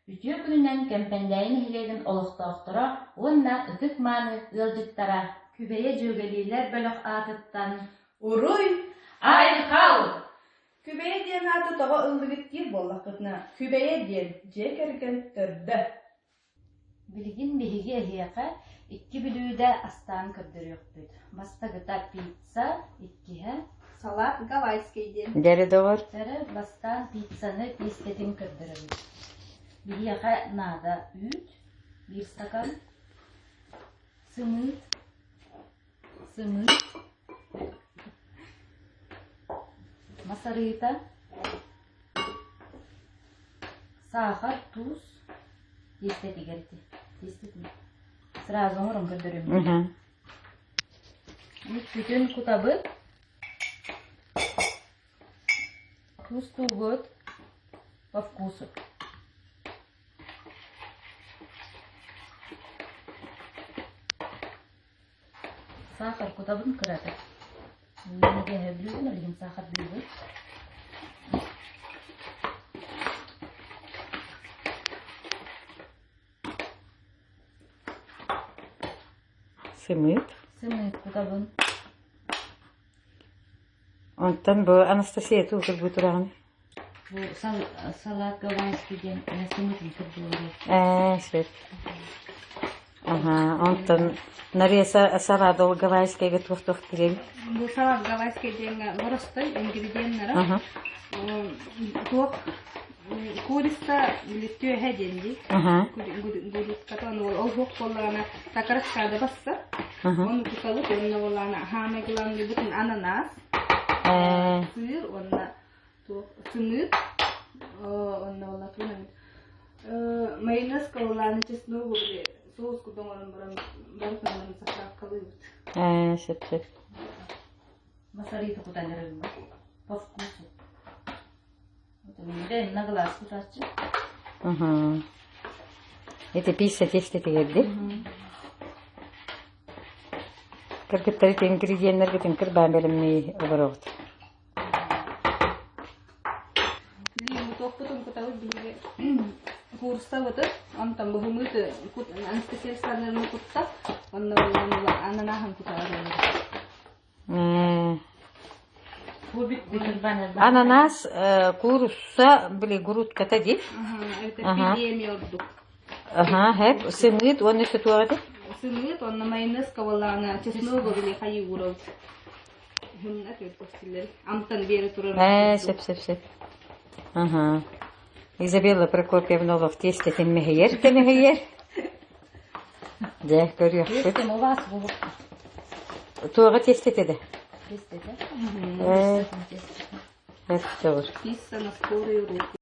Үтүө күнүнэн Кэмпэндээйи нэһилиэгин олохтоохторо уонна ытык-мааны ыалдьыттара! Күбэйэ дьүөгэлиилэр бөлөх аатыттан Уруй! Айхал! Күбэйэ диэн ааты тоҕо ыллыгыт диир буоллаххытына, Күбэйэ диэн дьиэ кэргэн төрдө. Билигин биһиги эһиэхэ икки бүлүүдэ астаан көрдөрүөхпүт. Бастакыта пицца, иккиһэ Салат гавайский диэн. Дьэ доҕор. Эрэ бастаан пиццаны тиэстэтин көрдөрөбүт. Биһиэхэ наада үүт, биир стакан, сымыыт, сымыыт, мас арыыта, Саахар, туус тиэстэтигэр ити тиэстэтин сразу оҥорон көрдөрүм. Үүппүтүн кутабыт. Туустуубут по вкусу. Саахар кутабын кыратык. Мин билигин саахардыыбын. Сымыыт. Сымыыт кутабын. Онтон бу Анастасия туутурбут тураҕын? Бу салат гавайский диэн сымыытын кырдыллар. Ээ, сөп. Аха, онтон нареза салат гавайскайга туох-туох киирэр? Бу салат гавайский диэҥҥэ боростой ингредиеннара. Туох курица или түөһэ диэн дии. Курицката ол суох буоллаҕына такарашкада бассар. Ону кутабыт уонна буоллаҕына хаамай гылаанныыбытын ананас, сыыр уонна туох сымыыт онно буолла тугун эмит майонез кыллааны чесногу били соус курдук оҥорон баран барытын заправкалыыбыт. Ээ, сөп сөп. Масарыыта кутан эрэрбит. По вкусу. Вот на глаз кутааччы. Угу. Ити пицца тиэстэтигэр Кыргыттар ити ингредиеннэргитин кырбаан бэлэмнии олороҕут. Туохпутун кутабыт биһиги куурсабытын, онтон быһымыыт Анастасия Александровна кутта, онно ананаһын кутабыт. Ананас куурусса били грудката дии. Это пиле ордук. Аха, хэп сымыыт уонна өссө туох этэ? Сымыыт уонна майонез кавалаана чесногу били хайыы уурабыт. Амтан биэрэ турар. Ээ, сөп сөп сөп. Аха. Изабелла Прокопьевна олох тиэстэтин мэһийэр да мэһийэр. Дьэ, көрүөхпүт. Тиэстэм у вас булук. Туоҕа тиэстэтэ да? Тиэстэтэ. Ээ, бэрт сөҕөр. Пицца на скорую руку.